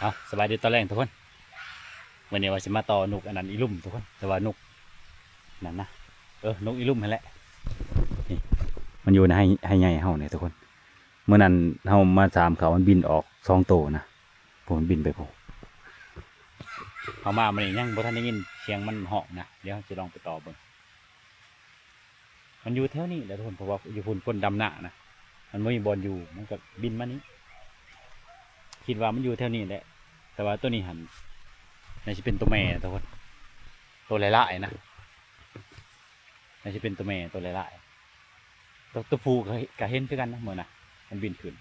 ເອົາ ສະບາຍດີຕອນແລງທຸກຄົນ. ມື້ນີ້ວ່າຊິມາຕໍ່ນົກອັນນັ້ນອີລຸ່ມທຸກຄົນ, ແຕ່ວ່ານົກນັ້ນນະ ເອີ ນົກອີລຸ່ມຫັ້ນແຫຼະ. ນີ້ ມັນຢູ່ໃນໄຮ່ ໄຮ່ໃຫຍ່ເຮົານີ້ທຸກຄົນ. ມື້ນັ້ນເຮົາມາສາມເຂົາ ມັນບິນອອກສອງໂຕນະ. ໂອ້ ມັນບິນໄປພຸ້ນ. ເຮົາມາມື້ນີ້ຍັງບໍ່ທັນໄດ້ຍິນສຽງມັນຮ້ອງນະ. ດຽວເຮົາຊິລອງໄປຕໍ່ເບິ່ງ. ມັນຢູ່ແຖວນີ້ແຫຼະທຸກຄົນ, ເພາະວ່າຢູ່ພຸ້ນຄົນດຳນານະ, ມັນບໍ່ມີບ່ອນຢູ່ ມັນກໍບິນມານີ້. ຄິດວ່າມັນຢູ່ແຖວນີ້ແຫຼະ, ແຕ່ວ່າໂຕນີ້ຫັ້ນ ໜ້າຊິເປັນໂຕແມ່ນະທຸກຄົນ, ໂຕຫຼາຍໆນະ. ໜ້າຊິເປັນໂຕແມ່ ໂຕຫຼາຍໆ. ໂຕ ໂຕຜູ້ກໍ ກໍເຫັນຄືກັນນະ ມື້ນະ ມັນບິນຂຶ້ນ.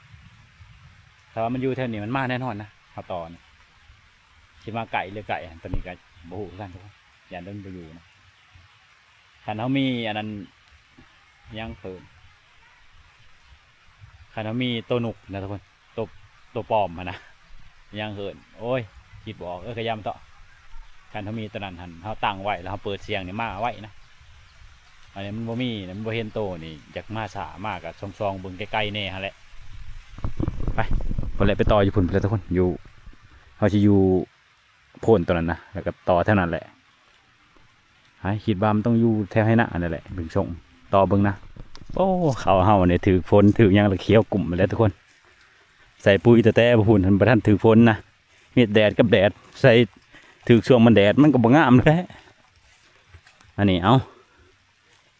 ຖ້າວ່າມັນຢູ່ແຖວນີ້ ມັນມາແນ່ນອນນະ ເຮົາຕໍ່ນີ້. ຊິມາໃກ້ຫຼືໄກ ຕອນນີ້ກໍບໍ່ຮູ້ຄືກັນທຸກຄົນ, ຢ້ານມັນບໍ່ຢູ່ນະ. ຄັນເຮົາມີອັນນັ້ນ ຫຍັງເອີ້ນ ຄັນເຮົາມີໂຕນົກນະທຸກຄົນ, ໂຕ ໂຕປອມຫັ້ນນະ ຫຍັງເອີ້ນ ໂອ້ຍ ຄິດບໍ່ອອກ. ເອີ ກະຢ່າມັນເທາະ. ຄັນເຮົາມີໂຕນັ້ນຫັ້ນ ເຮົາຕັ້ງໄວ້ແລ້ວເຮົາເປີດສຽງນີ້ມາໄວນະ. ອັນນີ້ມັນບໍ່ມີນະ, ມັນບໍ່ເຫັນໂຕນີ້ ຢາກມາຊ້າ ມາກະສ່ອງໆເບິ່ງໄກໆແດ່ຫັ້ນແຫຼະ. ໄປ ພຸ້ນແຫຼະ ໄປຕໍ່ຢູ່ພຸ້ນພຸ້ນແຫຼະທຸກຄົນ. ຢູ່ ເຮົາຊິຢູ່ ໂພນຕົວນັ້ນນະ ແລ້ວກໍຕໍ່ແຖວນັ້ນແຫຼະ. ໃຫ້ຄິດວ່າມັນຕ້ອງຢູ່ແຖວໄຮ່ນານັ້ນແຫຼະ ເບິ່ງຊົງ ຕໍ່ເບິ່ງນະ. ໂອ້ ເຂົ້າເຮົານີ້ຖືກຝົນຖືກຫຍັງລະຂຽວກຸ້ມແລ້ວທຸກຄົນ. ໃສ່ປຸ໋ຍແຕ່ໆພຸ້ນ ບໍ່ທັນຖືກຝົນນະ, ມີແດດກັບແດດ. ໃສ່ຖືກຊ່ວງມັນແດດ ມັນກໍບໍ່ງາມແຫຼະ. ອັນນີ້ ເອົາ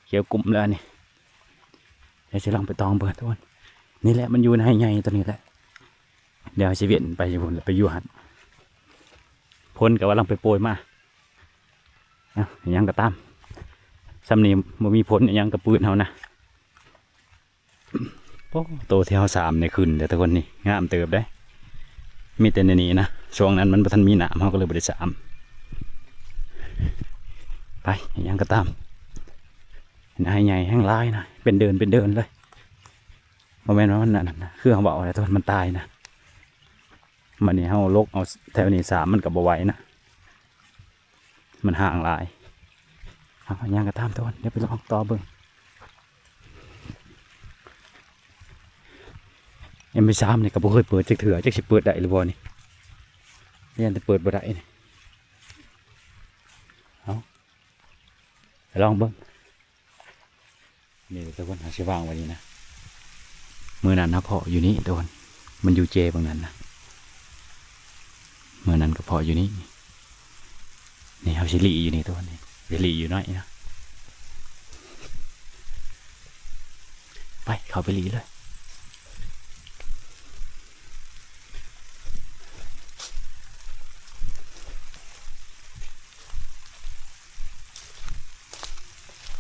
ຂຽວກຸ້ມແລ້ວອັນນີ້. ດຽວຊິລອງໄປຕອງເບິ່ງທຸກຄົນ. ນີ້ແຫຼະ ມັນຢູ່ໃນໄຮ່ໃຫຍ່ຕົວນີ້ແຫຼະ. ດຽວຊິວຽນໄປຢູ່ພຸ້ນ ໄປຢູ່ຫັ້ນ. ຝົນກໍກຳລັງໄປໂປຍມາ. ເອົາ ຫຍັງກໍຕາມ ຊ່ຳນີ້ບໍ່ມີຜົນຫຍັງກັບປືນເຮົານະ. ໂອ້ ໂຕທີ່ເຮົາສາມນີ້ຂຶ້ນແລ້ວທຸກຄົນ. ນີ້ງາມເຕີບເດ້. ມີແຕ່ໃນນີ້ນະ, ຊ່ວງນັ້ນມັນບໍ່ທັນມີນ້ຳ ເຮົາກໍເລີຍບໍ່ໄດ້ສາມ. ໄປ ຫຍັງກໍຕາມ ນາຍໃຫຍ່ແຮງຫຼາຍນະ, ເປັນເດີ່ນເປັນເດີ່ນເລີຍ. ບໍ່ແມ່ນວ່າມັນອັນນັ້ນນະ, ຄືເຮົາເວົ້າແຫຼະ ຕອນມັນຕາຍນະ. ບັດນີ້ເຮົາຫຼົກເອົາແຖວນີ້ສາມ ມັນກໍບໍ່ໄຫວນະ, ມັນຫ່າງຫຼາຍ. ເອົາ ຫຍັງກໍຕາມ ທຸກຄົນ ດຽວໄປລອງຕໍ່ເບິ່ງ. ເອັມພີສາມ ນີ້ກໍບໍ່ເຄີຍເປີດຈັກເທື່ອ, ຈັກຊິເປີດໄດ້ຫຼືບໍ່ນີ້. ຢ້ານແຕ່ເປີດບໍ່ໄດ້ນີ້. ເອົາ ໄປລອງເບິ່ງ. ນີ້ທຸກຄົນ ເຮົາຊິວາງໄວ້ນີ້ນະ. ມື້ນັ້ນເຮົາເພາະຢູ່ນີ້ທຸກຄົນ, ມັນຢູ່ເຈເບິ່ງນັ້ນນະ. ມື້ນັ້ນກໍເພາະຢູ່ນີ້. ນີ້ເຮົາຊິຫຼີ້ຢູ່ນີ້ທຸກຄົນ, ນີ້ຊິຫຼີ້ຢູ່ໜ້ອຍນະ. ໄປ ເຂົ້າໄປຫຼີ້ເລີຍ.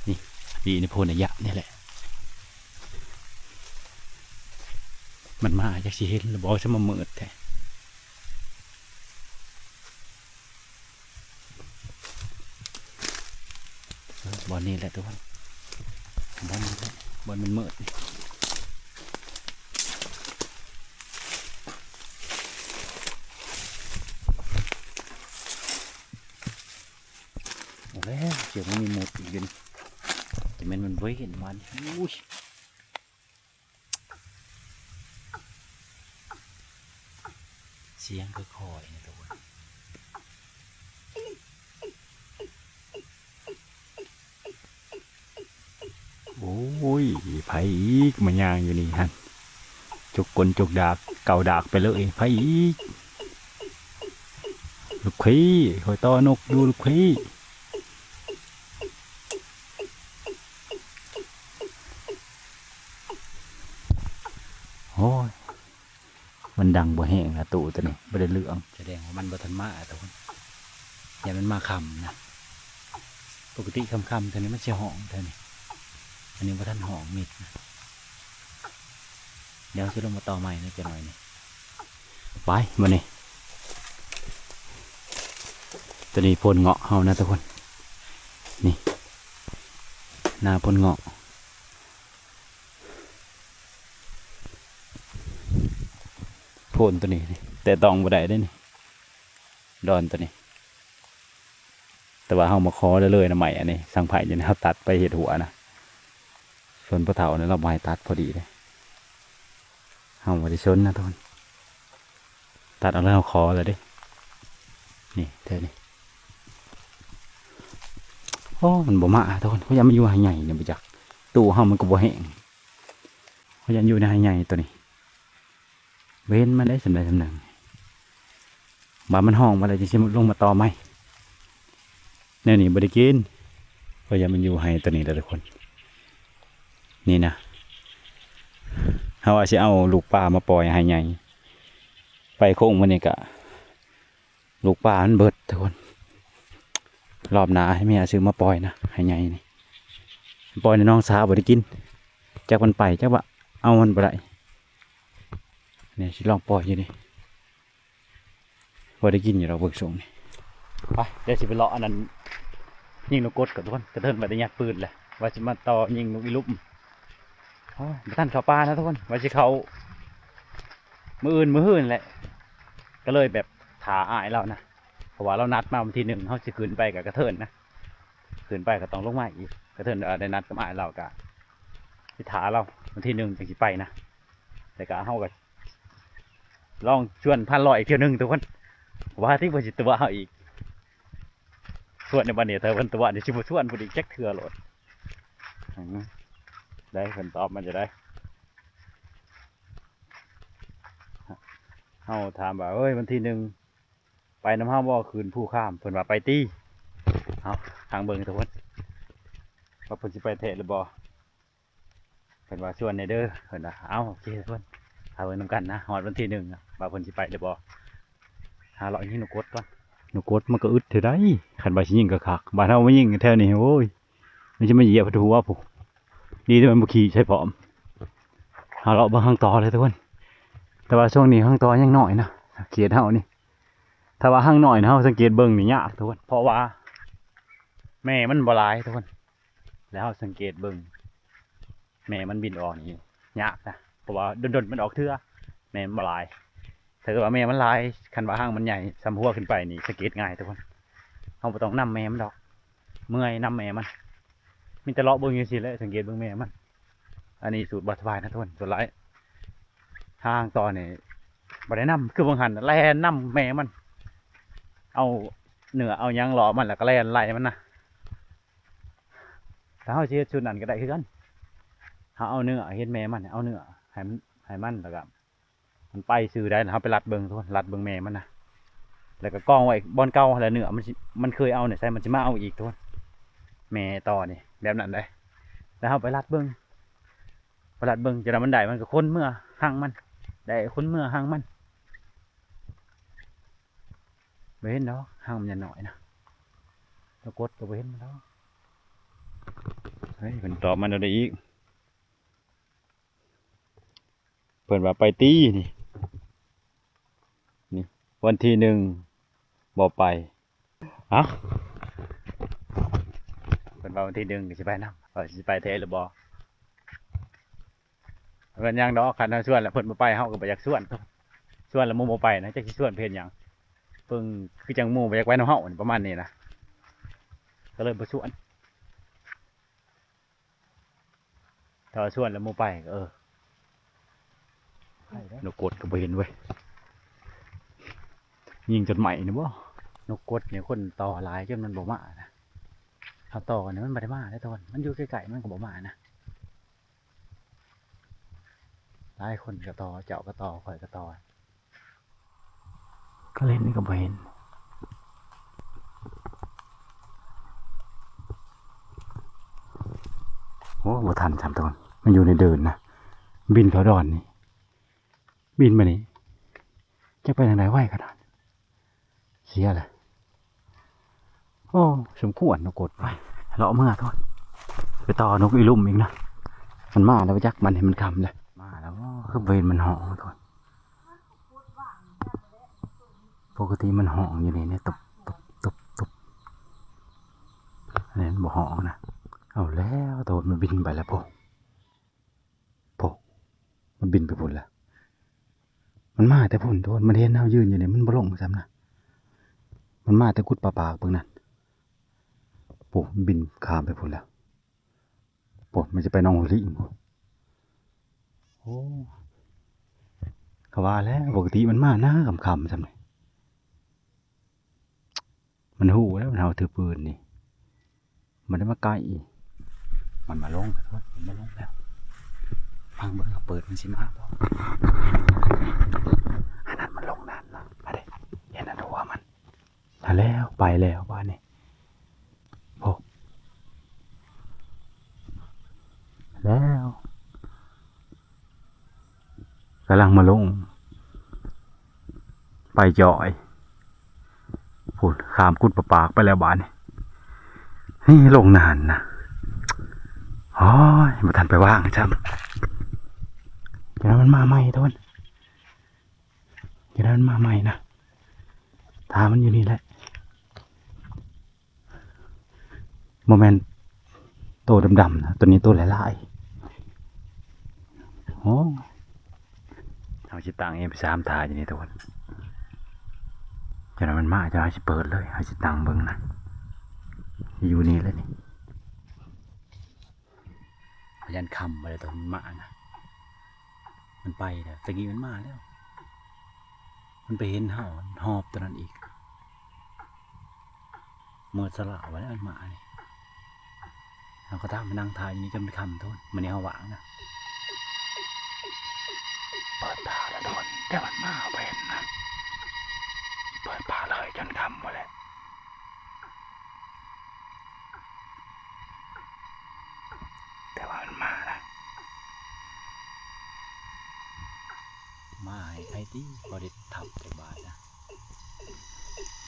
ນີ້ ນີ້ ນີ້ໂພນໄອຍະນີ້ແຫຼະ. ມັນມາ ຈັກຊິເຫັນຫຼືບໍ່ ຊະມາມືດແທ້. ເອີ ບ່ອນນີ້ແຫຼະທຸກຄົນ, ບ່ອນນີ້ແຫຼະ ບ່ອນມັນມືດນີ້. ເອົາແລ້ວ ສຽງມັນມີໝົດອີກຢູ່ນີ້, ຈະແມ່ນມັນບໍ່ເຫັນມັນ. ອຸ້ຍ ສຽງຄ່ອຍໆນະທຸກຄົນ. ໂອ້ຍ ໃຜອີກມາຍ່າງຢູ່ນີ້ຫັ້ນ, ຈົກກົ້ນຈົກດາກ ເກົາດາກໄປເລີຍ. ໃຜອີກ? ລູກພີ່, ຂ້ອຍຕໍ່ນົກຢູ່ ລູກພີ່. ໂອ້ຍ ມັນດັງບໍ່ແຮງນະ ຕູ້ໂຕນີ້ບໍ່ໄດ້ເລື່ອງ. ສະແດງວ່າມັນບໍ່ທັນມາທຸກຄົນ, ຢ້ານມັນມາຄ່ຳນະ. ປົກກະຕິຄ່ຳໆ ເທື່ອນີ້ມັນຊິຮ້ອງເທື່ອນີ້, ອັນນີ້ບໍ່ທັນຮ້ອງມິດນະ. ດຽວຊິລົງມາຕໍ່ໃໝ່ນະ ຈັກໜ້ອຍນີ້. ໄປ ມື້ນີ້ ໂຕນີ້ໂພນເງາະເຮົານະທຸກຄົນ. ນີ້ ນາໂພນເງາະ. ໂພນໂຕນີ້ນີ້ ແຕະຕ້ອງບໍ່ໄດ້ເດ້ນີ້ ດອນໂຕນີ້. ແຕ່ວ່າເຮົາມາຂໍເລີຍນະ ໄມ້ອັນນີ້ ສັງໄພຢູ່ນີ້ ເຮົາຕັດໄປເຮັດຫົວນະ. ສ່ວນພໍ່ເຖົ້ານັ້ນລາວບໍ່ໃຫ້ຕັດ ພໍດີເດ້, ເຮົາບໍ່ໄດ້ສົນນະທຸກຄົນ. ຕັດເອົາແລ້ວ ເຮົາຂໍແລ້ວເດ້. ນີ້ແຖວນີ້ ໂອ້ ມັນບໍ່ມາທຸກຄົນ. ຂ້ອຍຢ້ານມັນຢູ່ໄຮ່ໃຫຍ່ນີ້ບໍ່ຈັກ. ຕູ້ເຮົາມັນກໍບໍ່ແຫ້ງ. ຂ້ອຍຢ້ານຢູ່ໃນໄຮ່ໃຫຍ່ໂຕນີ້. ບໍ່ເຫັນມັນໄດ້ສ່ຳໃດສ່ຳໜຶ່ງ. ບາດມັນຮ້ອງມາແລ້ວ ຈັ່ງຊິລົງມາຕໍ່ໃໝ່. ແນວນີ້ບໍ່ໄດ້ກິນ. ຂ້ອຍຢ້ານມັນຢູ່ໄຮ່ໂຕນີ້ແຫຼະທຸກຄົນ. ນີ້ນະ ເຮົາວ່າຊິເອົາລູກປາມາປ່ອຍໄຮ່ໃຫຍ່. ໄປໂຄ້ງມື້ນີ້ກະ ລູກປາມັນເບິດທຸກຄົນ. ລອບໜ້າໃຫ້ເມຍຊື້ມາປ່ອຍນະ ໄຮ່ໃຫຍ່ນີ້. ປ່ອຍໃນໜອງສາບໍ່ໄດ້ກິນ. ຈັກມັນໄປ ຈັກວ່າເອົາມັນບໍ່ໄດ້. ນີ້ຊິລອງປ່ອຍຢູ່ນີ້. ພໍໄດ້ກິນຢູ່ດອກເບິ່ງຊົງນີ້. ໄປ ດຽວຊິໄປເລາະອັນນັ້ນ ຍິງນົກກົດກ່ອນທຸກຄົນ. ກະເທີນວ່າໄດ້ຍັດປືນແຫຼະ ວ່າຊິມາຕໍ່ຍິງນົກອີລຸບ. ໂອ້ຍ ບໍ່ທັນເຂົ້າປ່ານະທຸກຄົນ. ວ່າຊິເຂົ້າມື້ອື່ນມື້ຮືນແຫຼະ. ກະເລີຍແບບຖ້າອ້າຍລາວນະ. ເພາະວ່າລາວນັດມາວັນທີໜຶ່ງ ເຮົາຊິຂຶ້ນໄປກະກະເທີນນະ. ຂຶ້ນໄປກະຕ້ອງລົງມາອີກ. ກະເທີນ ເອີ ໄດ້ນັດກັບອ້າຍລາວ ກະຊິຖ້າລາວ ວັນທີໜຶ່ງຈັ່ງຊິໄປນະ. ແລ້ວກະເຮົາກະ ລອງຊວນພັນຮ້ອຍອີກເທື່ອໜຶ່ງທຸກຄົນ. ວ່າຕິວ່າຊິຕົວະເຮົາອີກ. ຊວນໃນບັດນີ້ ຖ້າເພິ່ນຕົວະນີ້ ຊິບໍ່ຊວນເພິ່ນອີກຈັກເທື່ອໂລດ. ອືມ ໄດ້ ເພິ່ນຕອບມາຈັ່ງໃດ? ເຮົາຖາມວ່າ ເອີຍ ວັນທີໜຶ່ງ ໄປນຳເຮົາບໍ່ ຂຶ້ນພູຄາມ? ເພິ່ນວ່າ ໄປຕິ. ເອົາ ທາງເບິ່ງທຸກຄົນ ວ່າເພິ່ນຊິໄປແທ້ຫຼືບໍ່. ເພິ່ນວ່າ ຊວນແດ່ເດີ ເພິ່ນວ່າ. ເອົາ ໂອເຄທຸກຄົນ ຖ້າເບິ່ງນຳກັນນະ ຮອດວັນທີໜຶ່ງ ວ່າເພິ່ນຊິໄປຫຼືບໍ່. ຫາເລາະຍິງນົກກົດກ່ອນ. ນົກກົດມັນກໍອຶດເທື່ອໃດ ຄັນວ່າຊິຍິງຄັກໆ. ບາດເຮົາມາຍິງແຖວນີ້ ໂອ້ຍ ມັນຊິມາຢຽບຫົວຜູ້. ດີແຕ່ມັນບໍ່ຂີ່ໃສ່ພ້ອມ. ຫາເລາະເບິ່ງຮັງຕໍ່ເລີຍທຸກຄົນ. ແຕ່ວ່າຊ່ວງນີ້ຮັງຕໍ່ຍັງນ້ອຍນະ ເຂດເຮົານີ້. ຖ້າວ່າຮັງນ້ອຍນະ ເຮົາສັງເກດເບິ່ງນີ້ຍາກທຸກຄົນ ເພາະວ່າແມ່ມັນບໍ່ຫຼາຍທຸກຄົນ. ແລ້ວເຮົາສັງເກດເບິ່ງ ແມ່ມັນບິນອອກນີ້ຍາກນະ ເພາະວ່າດົນໆມັນອອກເທື່ອ ແມ່ມັນບໍ່ຫຼາຍ. ຖ້າເກີດວ່າແມ່ມັນຫຼາຍ ຄັນວ່າຮັງມັນໃຫຍ່ສ່ຳຫົວຂຶ້ນໄປນີ້ ສັງເກດງ່າຍທຸກຄົນ. ເຮົາບໍ່ຕ້ອງນຳແມ່ມັນດອກ ເມື່ອຍນຳແມ່ມັນ. ມີແຕ່ເລາະເບິ່ງຈັ່ງຊີ້ແຫຼະ ສັງເກດເບິ່ງແມ່ມັນ. ອັນນີ້ສູດບໍ່ສະບາຍນະທຸກຄົນ. ສ່ວນຫຼາຍທາງຕໍ່ນີ້ບໍ່ໄດ້ນຳ ຄືວ່າຫັ້ນ ແລ່ນນຳແມ່ມັນ ເອົາເນື້ອເອົາຫຍັງຫຼໍ່ມັນ ແລ້ວກໍແລ່ນໄລ່ມັນນະ. ຖ້າເຮົາຊິເຮັດຊຸດນັ້ນກໍໄດ້ຄືກັນ ເຮົາເອົາເນື້ອ ເຫັນແມ່ມັນ ເອົາເນື້ອໃຫ້ມັນ ໃຫ້ມັນ ແລ້ວກໍມັນໄປຊື່ໄດ້ ແລ້ວເຮົາໄປລັດເບິ່ງທຸກຄົນ ລັດເບິ່ງແມ່ມັນນະ ແລ້ວກໍກອງໄວ້ບ່ອນເກົ່າ ແລ້ວເນື້ອມັນຊິ ມັນເຄີຍເອົາໃນໃສ ມັນຊິມາເອົາອີກທຸກຄົນ. ແມ່ຕໍ່ນີ້ແບບນັ້ນເດ້ ແລ້ວເຮົາໄປລັດເບິ່ງ ໄປລັດເບິ່ງ ຈົນວ່າມັນໄດ້ ມັນກໍຂົນເມືອຮັງມັນ ໄດ້ຂົນເມືອຮັງມັນ. ບໍ່ເຫັນດອກ ຮັງມັນຍັງນ້ອຍນະ ປາກົດກໍບໍ່ເຫັນມັນດອກ. ເຮີ້ຍ ເພິ່ນຕອບມາແນວໃດອີກ? ເພິ່ນວ່າໄປຕີນີ້ ນີ້ ວັນທີໜຶ່ງບໍ່ໄປ. ເອົ້າ ເພິ່ນວ່າວັນທີໜຶ່ງກໍຊິໄປນຳ ວ່າຊິໄປແທ້ຫຼືບໍ່. ແມ່ນຫຍັງດອກ ຄັນເຮົາຊວນແລ້ວເພິ່ນບໍ່ໄປ ເຮົາກໍບໍ່ຢາກຊວນ ຊວນແລ້ວໝູ່ບໍ່ໄປນະ ຈັກຊິຊວນໄປເຮັດຫຍັງ. ເບິ່ງຄືຈັ່ງໝູ່ບໍ່ຢາກໄປນຳເຮົາ ປະມານນີ້ນະ ກໍເລີຍບໍ່ຊວນ. ຖ້າວ່າຊວນແລ້ວໝູ່ໄປກໍ ເອີ ນົກກົດກໍບໍ່ເຫັນເວີຍ ຍິງຈົນໄໝ້ນີ້ບໍ່. ນົກກົດນີ້ຄົນຕໍ່ຫຼາຍຈົນມັນບໍ່ມານະ ເຮົາຕໍ່ນີ້ມັນບໍ່ໄດ້ມາເດ້ທຸກຄົນ ມັນຢູ່ໃກ້ໆມັນກໍບໍ່ມານະ. ຫຼາຍຄົນກໍຕໍ່ ເຈົ້າກໍຕໍ່ ຂ້ອຍກໍຕໍ່ ກະເລັນກໍບໍ່ເຫັນ. ໂອ້ ບໍ່ທັນຊ້ຳທຸກຄົນ ມັນຢູ່ໃນເດີ່ນນະ ບິນເຂົ້າດອນນີ້ ບິນມານີ້ ຈັກໄປທາງໃດ ໄວຂະໜາດ ເສຍແຫຼະ. ໂອ້ ສົມຄວນນົກກົດ ໄປ ເລາະເມືອໂທດ ໄປຕໍ່ນົກອີລຸ່ມອີກນະ. ມັນມາແລ້ວບໍ່ຈັກ ມັນໃຫ້ມັນຄ່ຳແລ້ວ ມາແລ້ວບໍ່ ຄືບໍ່ເຫັນມັນຮ້ອງໂທດ. ປົກກະຕິມັນຮ້ອງຢູ່ນີ້ ຕົບ ຕົບ ຕົບ ຕົບ ອັນນີ້ມັນບໍ່ຮ້ອງນະ. ເອົາແລ້ວໂທດ ມັນບິນໄປແລ້ວ ໂພ ໂພ ມັນບິນໄປພຸ້ນແລ້ວ. ມັນມາແຕ່ພຸ້ນໂທດ ມັນເຫັນເຮົາຢືນຢູ່ນີ້ ມັນບໍ່ລົງຊ້ຳນະ. ມັນມາແຕ່ກຸດປາປາກເບິ່ງນັ້ນ ໂພ ມັນບິນຂ້າມໄປພຸ້ນແລ້ວ. ໂພ ມັນຈະໄປໜອງຫົວລິງພຸ້ນ. ໂອ້ ກໍວ່າແລ້ວ ປົກກະຕິມັນມານາຄ່ຳໆຊ່ຳນີ້ ມັນຮູ້ແລ້ວ ມັນເຮົາຖືປືນນີ້ ມັນໄດ້ມາໃກ້ອີກ ມັນມາລົງ ມັນມາລົງແລ້ວ ຟັງເບິ່ງ ເຮົາເປີດມັນຊິມາບໍ່ ອັນນັ້ນມັນລົງນັ້ນນະ ອັນເດ ເຫັນອັນຫົວມັນ ຫັ້ນແລ້ວ ໄປແລ້ວບາດນີ້ ໂອ້ ແລ້ວ ກຳລັງມາລົງ ໄປຈ່ອຍ ພຸ້ນ ຂ້າມກຸດປາປາກໄປແລ້ວບາດນີ້ ນີ້ລົງນານນະ ໂອ້ຍ ບໍ່ທັນໄປວາງຊ້ຳ ດຽວມັນມາໃໝ່ໂທນ ດຽວມັນມາໃໝ່ນະ ຖ້າມັນຢູ່ນີ້ແຫຼະ ບໍ່ແມ່ນໂຕດຳໆນະ ໂຕນີ້ໂຕຫຼາຍໆ ໂອ້ ເຮົາຊິຕັ້ງເອັມສາມຖ້າຢູ່ນີ້ທຸກຄົນ ຈັກໜ່ອຍມັນມາ ເຮົາຊິເປີດເລີຍ ເຮົາຊິຕັ້ງເບິ່ງນະ ຢູ່ນີ້ແຫຼະນີ້ ຢ້ານຄ່ຳບໍ່ໄດ້ຕອນມັນມານະ ມັນໄປແລ້ວ ຕະກີ້ມັນມາແລ້ວ ມັນໄປເຫັນເຮົາ ມັນຫອບຕົວນັ້ນອີກ ເມີດສະຫຼະວ່າແລ້ວ ມັນມານີ້ ເຮົາກໍຕາມມານັ່ງຖ້າຢູ່ນີ້ຈົນມັນຄ່ຳໂທນ ມື້ນີ້ເຮົາວ່າງນະ ເປີດຜ່າແລ້ວໂທນ ແຕ່ມັນມາບໍ່ເຫັນນະ ເປີດຜ່າເລີຍຈົນຄ່ຳພຸ້ນແຫຼະ. ແຕ່ວ່າມັນມາລະ ມາໃຫ້ໃຜຕິ ບໍ່ໄດ້ທັບຈັກບາດນະ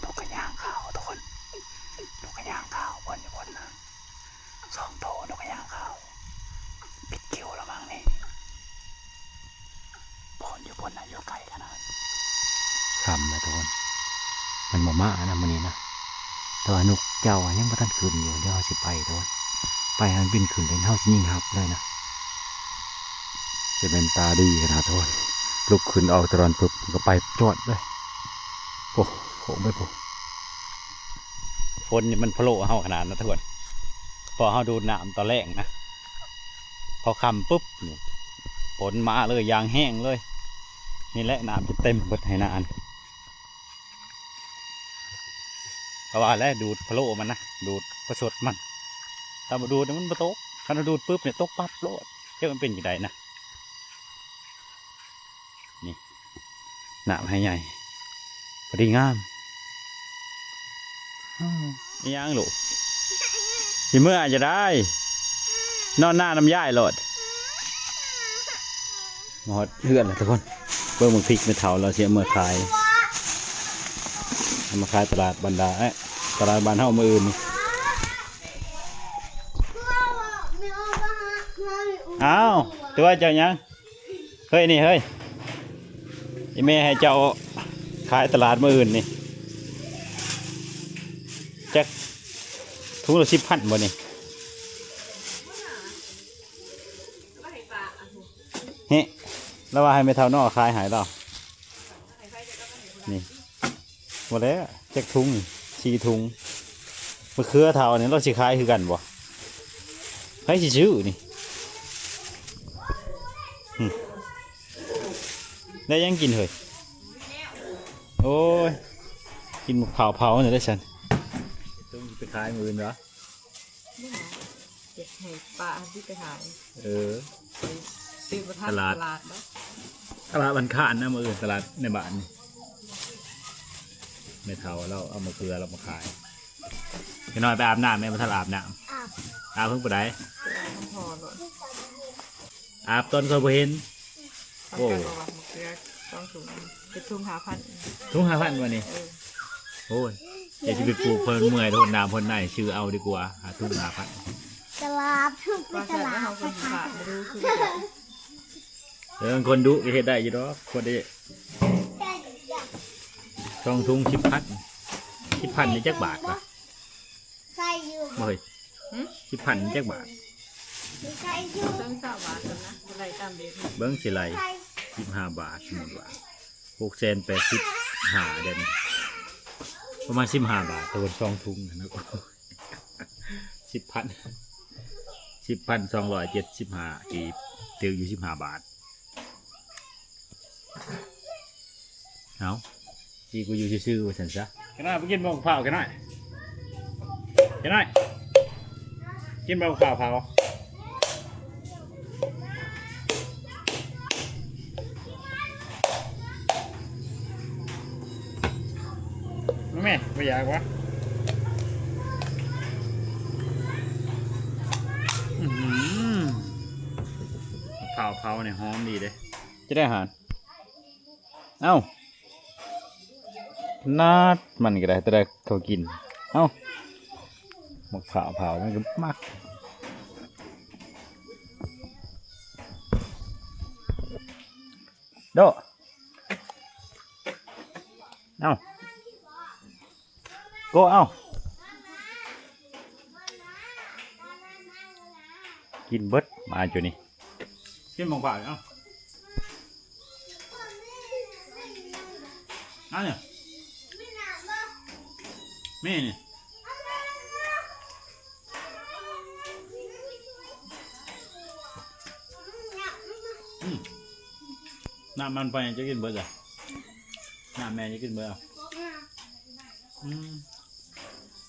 ນົກກະຍາງຂາວທຸກຄົນ ນົກກະຍາງຂາວ ບ່ອນຢູ່ພຸ້ນນະ ສອງໂຕ ນົກກະຍາງຂາວ ປິດຄິວລະມັ້ງນີ້. ບ່ອນຢູ່ພຸ້ນນະ ຢູ່ໄກຂະໜາດ ຄ່ຳແລ້ວທຸກຄົນ ມັນບໍ່ມານະມື້ນີ້ນະ ແຕ່ວ່ານົກເຈົ້າຍັງບໍ່ທັນຂຶ້ນຢູ່ ດຽວເຮົາຊິໄປທຸກຄົນ ໄປໃຫ້ມັນບິນຂຶ້ນເລີຍ ເຮົາຊິຍິງຮັບເລີຍນະ ຈະແມ່ນຕາດີຂະໜາດທຸກຄົນ ລຸກຂຶ້ນອອກຕະຫຼອນປຶບ ມັນກໍໄປຈອດເລີຍ ໂອ້ ໂຄ້ງໄປພຸ້ນ ຝົນນີ້ມັນພະໂລເຮົາຂະໜາດນະທຸກຄົນ ເພາະເຮົາດູດນ້ຳຕອນແລງນະ ພໍຄ່ຳປຶບນີ້ ຝົນມາເລີຍ ຢ່າງແຮງເລີຍ ນີ້ແຫຼະ ນ້ຳຈະເຕັມເບິດໄຮ່ນາ ກໍວ່າແຫຼະ ດູດພະໂລມັນນະ ດູດພະສົດມັນ ຖ້າບໍ່ດູດມັນບໍ່ຕົກ ຄັນວ່າດູດປຶບນີ້ຕົກປັບໂລດ ຈັກມັນເປັນຈັ່ງໃດນະ. ນີ້ ນ້ຳໄຮ່ໃຫຍ່ ພໍດີງາມ ອືມ ອີຫຍັງລູກ ຊິເມືອຈະໄດ້ ນອນນານຳຍາຍໂລດ ມາຮອດເຮືອນແລ້ວທຸກຄົນ ເບິ່ງບັກພິກແມ່ເຖົ້າລາວຊິເອົາເມືອຂາຍ ເອົາມາຂາຍຕະຫຼາດບັນດາ ເອີ ຕະຫຼາດບ້ານເຮົາມື້ອື່ນນີ້ ອ້າວ ຕົວະເຈົ້າຫຍັງ? ເຮີ້ຍນີ້ເຮີ້ຍ ອີ່ແມ່ໃຫ້ເຈົ້າຂາຍຕະຫຼາດມື້ອື່ນນີ້ ຈັກ ຖົງລະສິບພັນບໍ່ນີ້? ເຮະ ລາວວ່າໃຫ້ແມ່ເຖົ້ານ້ອຍຂາຍໃຫ້ລາວ ນີ້ ບໍ່ແລ້ວ ຈັກຖົງ ສີ່ຖົງ ມະເຂືອເຖົ້ານີ້ລາວຊິຂາຍຄືກັນບໍ່? ໃຜຊິຊື້ນີ້? ຫຶ ໄດ້ຫຍັງກິນເຮີ້ຍ? ໂອ້ຍ ກິນໝາກພ້າວເຜົານີ້ໄດ້ຊັ້ນ ຕ້ອງໄປຂາຍມື້ອື່ນເນາະ. ບໍ່ຫາ ເກັບໃຫ້ປ້າເຮົາຊິໄປຂາຍ ເອີ ໄປຊື້ບໍ່ທັນຕະຫຼາດ ຕະຫຼາດເນາະ ຕະຫຼາດວັນຄານນະ ມື້ອື່ນຕະຫຼາດໃນບ້ານນີ້ ແມ່ເຖົ້າລາວເອົາມະເຂືອລາວມາຂາຍ ເດັກນ້ອຍໄປອາບນ້ຳແມ່ ບໍ່ທັນອາບນ້ຳ ອາບ ອາບເພິ່ງປານໃດ? ອາບຕອນຂ້ອຍບໍ່ເຫັນ ໂອ້ ສຳຄັນບໍ່ວ່າໝາກເຂືອສອງຖົງ ເປັນຖົງຫ້າພັນ ຖົງຫ້າພັນບໍ່ນີ້? ເອີ ໂອ້ຍ ຢ່າຊິໄປປູກເພິ່ນເມື່ອຍ ໂທດນ້ຳໂທດໃນ ຊື້ເອົາດີກວ່າ ຫາຖົງຫ້າພັນ ຕະຫຼາດ ວ່າຕະຫຼາດ ເຮົາກໍຊິພາໄປດູຄືກັນ ເອີ ຄົນດຸກໍເຮັດໄດ້ຢູ່ດອກ ຄົນໄດ້ສອງຖົງສິບພັນ ສິບພັນນີ້ຈັກບາດວະ? ໃສ່ຢູ່ ບໍ່ເຮີ້ຍ ຫຶ ສິບພັນຈັກບາດ? ໃສ່ຢູ່ ເຖິງຊາວບາດນະ ໄລ່ຕາມເບດ ເບິ່ງຊິໄລ່ ໃສ່ ສິບຫ້າບາດ ສົມມຸດວ່າ ຫົກແສນແປດສິບຫ້າ ເດືອນ ປະມານສິບຫ້າບາດ ໂຕສອງຖົງຫັ້ນນະ ສິບພັນ ສິບພັນສອງຮ້ອຍເຈັດສິບຫ້າກີບ ຖືກຢູ່ສິບຫ້າບາດ. ເອົ້າ ຈີ່ກູຢູ່ຊື່ໆ ວ່າຊັ້ນຊະ. ຂະນ້ອຍ ໄປກິນໝາກພ້າວ ຂະນ້ອຍ ຂະນ້ອຍ ກິນໝາກພ້າວເຜົາ. ມາແມ່ ບໍ່ຢາກຫວາ? ອືຫື ໝາກພ້າວເຜົານີ້ຫອມດີເດ້. ຈະໄດ້ຫານ ເອົ້າ ນັດມັນກໍໄດ້ ແຕ່ໄດ້ເຂົາກິນ. ເອົ້າ ໝາກພ້າວເຜົາມັນກໍມັກ. ໂດ ເອົ້າ ໂກ ເອົ້າ ກິນເບິດໝາຈຸນີ້. ກິນໝາກພ້າວ ເອົ້າ ອັນນີ້ ມີນີ້ ອືມ ນ້ຳມັນໄປ ຈະກິນເບິດລະ ນ້ຳແມ່ຈະກິນເບິດລະ. ອືມ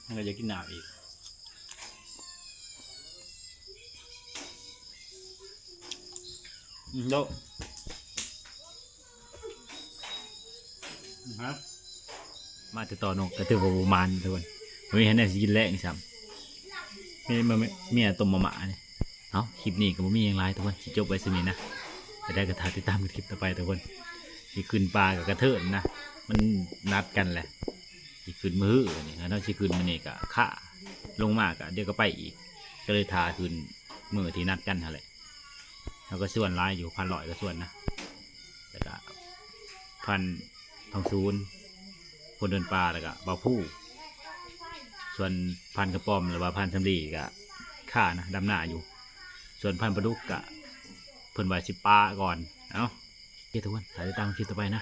ມັນກໍຢາກກິນນ້ຳອີກ. ອືມ ໂດ ຮະ ມາແຕ່ຕໍ່ນົກ ກໍຖືວ່າບໍ່ໝານທຸກຄົນ ບໍ່ມີແນວຊິກິນແລງຊ້ຳ. ມີ ເມຍຕົ້ມມາມ່ານີ້. ເອົ້າ ຄລິບນີ້ກໍບໍ່ມີຫຍັງຫຼາຍທຸກຄົນ ຊິຈົບໄວ້ສ່ຳນີ້ນະ. ຈະໄດ້ກໍຖ້າຕິດຕາມກັນຄລິບຕໍ່ໄປທຸກຄົນ. ຊິຂຶ້ນປ່າກໍກະເທີນນະ ມັນນັດກັນແຫຼະ ຊິຂຶ້ນມື້ຮືນີ້ ຄັນເຮົາຊິຂຶ້ນມື້ນີ້ກໍຄ້າ ລົງມາກໍດຽວກໍໄປອີກ ກໍເລີຍຖ້າຂຶ້ນມື້ທີ່ນັດກັນຫັ້ນແຫຼະ. ເຮົາກໍຊວນຫຼາຍຢູ່ ພັນຮ້ອຍກໍຊວນນະ ແລ້ວກໍພັນທອງສູນ ພົນເດີນປ່າ ແລ້ວກໍບ່າວພູ. ສ່ວນພັນກະປອມ ຫຼືວ່າພັນສຳລີກໍຄ້ານະ ດຳນາຢູ່. ສ່ວນພັນປາດຸກກໍເພິ່ນວ່າຊິປາກ່ອນ. ເອົ້າ ໂອເຄທຸກຄົນ ຖ້າຕິດຕາມຄລິບຕໍ່ໄປນະ.